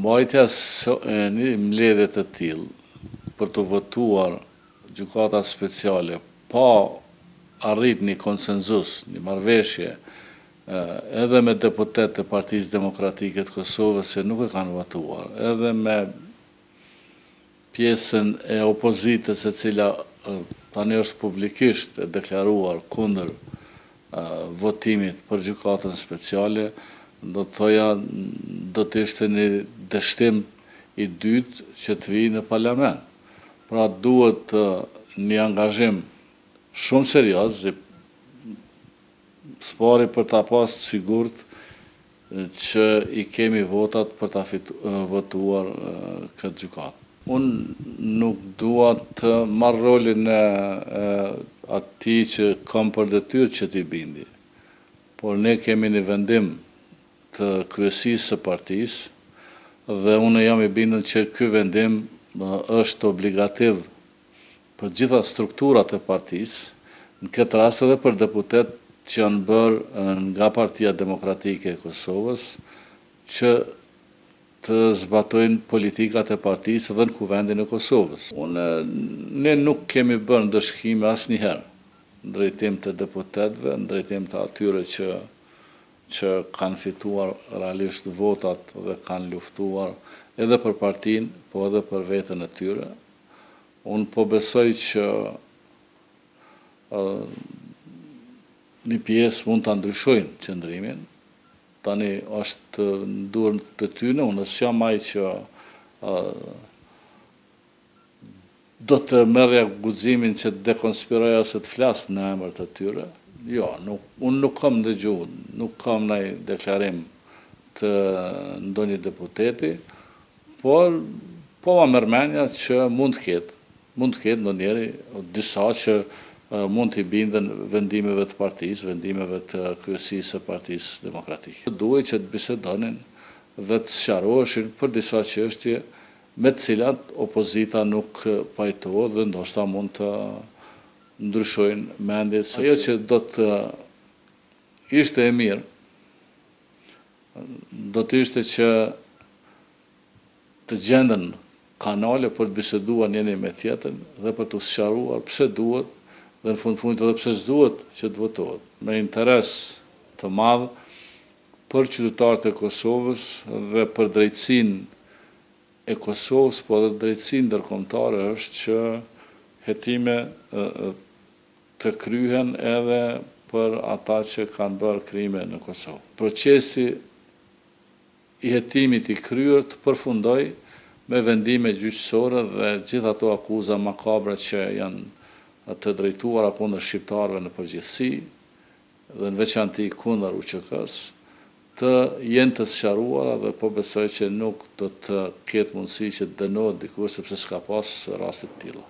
Mbajtja e një mbledhje të tillë për t'u votuar Gjykata Speciale pa arrit një konsenzus, një marrëveshje edhe me deputetët e Partisë Demokratike të Kosovës që nuk e kanë votuar, edhe me pjesën e opozitës e cila tani është publikisht e deklaruar kundër votimit për Gjykatën Speciale, do të thoja do të ishte një dështim i dytë që të vijë në parlament. Pra duhet një angazhim shumë serioz, së pari për ta pasë të sigurt që i kemi votat për ta votuar këtë gjykatë. Unë nuk dua të marr rolin e atij që kam për detyrë që t'i bindi, por ne kemi një vendim të kryesisë së partisë dhe unë jam i bindur që ky vendim është obligativ për të gjitha strukturat e partisë, në këtë rast edhe për deputetë që janë bërë nga Partia Demokratike e Kosovës, që të zbatojnë politikat e partisë edhe në Kuvendin e Kosovës. Unë, ne nuk kemi bërë ndëshkime asnjëherë në drejtim të deputetëve, në drejtim të atyre që që kanë fituar realisht votat dhe kanë luftuar edhe për partinë, po edhe për veten e tyre. Unë po besoj që një pjesë mund ta ndryshojnë qëndrimin, tani është në duar të tyne, unë s'jam ai që do të merrja guximin që të dekonspiroja ose të flas në emër të tyre. Jo, nuk, unë nuk kam ndëgju, nuk kam naj deklarim të ndonjë deputeti, Por, po ma merr mendja që mund të ketë, mund të ketë ndonjëri, disa që mund t'i binden vendimeve të partisë, vendimeve të kryesisë së Partisë Demokratike. Duhej që të bisedonin dhe të sqaroheshin për disa çështje me të cilat opozita nuk pajtohet dhe ndoshta mund të ndryshojnë mendje. Ajo që do të ishte e mirë, do të ishte që të gjenden kanale për të biseduar njëri me tjetrin dhe për t'u sqaruar pse duhet dhe në fund fundit edhe pse s'duhet që të votohet. Me interes të madh për qytetarët e Kosovës dhe për drejtësinë e Kosovës, po edhe drejtësinë ndërkombëtare është që hetime të kryhen edhe për ata që kanë bërë krime në Kosovë. Procesi i hetimit i kryer të përfundojë me vendime gjyqësore dhe gjithë ato akuza makabre që janë të drejtuara kundër shqiptarëve në përgjithësi dhe në veçanti kundër UÇK-së, të jenë të sqaruara dhe po besoj që nuk do të ketë mundësi që të dënohet dikush sepse s'ka pas raste të tilla.